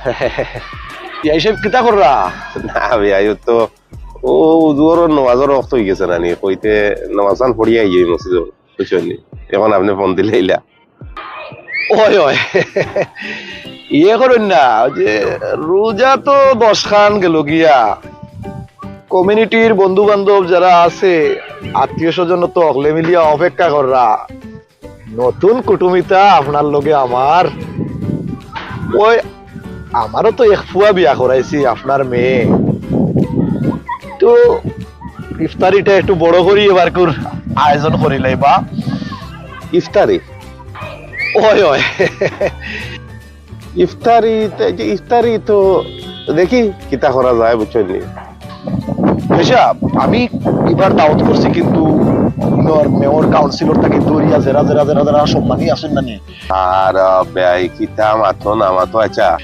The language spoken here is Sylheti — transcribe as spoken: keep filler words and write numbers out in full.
বিয়াই সাহেব, কিতা কররা? না বিয়াই, ও তো ও জোহরর নমাজর ওয়াক্ত অই গেছে না নি, কইতে নমাজ খান পড়িয়া আইয়ে মসজিদো, বুঝছইন নি? এখন আপনে ফোন দিলাইলা। ওই, ওই। ইয়ে করইন না, ওই যে রোজা তো দশ খান গেল গিয়া। কমিউনিটির বন্ধু বান্ধব যারা আছে, আত্মীয় স্বজন তো হকলে মিলিয়া অপেক্ষা কররা। নতুন কুটুমিতা আপনার লগে আমার। ওই, আমারও তো এক ফুয়া বিয়া করাইছি আপনার মেয়ে। তো ইফতারিটা একটু বড় করি এবারকুর আয়োজন করিলাইবা। ইফতারি? ওই, ওই। ইফতারি, তে-, যে ইফতারি তো দেখি কিতা করা যায়, বুঝছইন নি? আচ্ছা, আমি এবার দাওয়াত করছি কিন্তু ইনোর মেয়র কাউন্সিলর থাকি ধরিয়া যেরা, যেরা, যেরা, যেরা সম্মানী আছইন না নি? আর, আহ, বেয়াই কিতা মাতো না মাতো, আচ্ছা,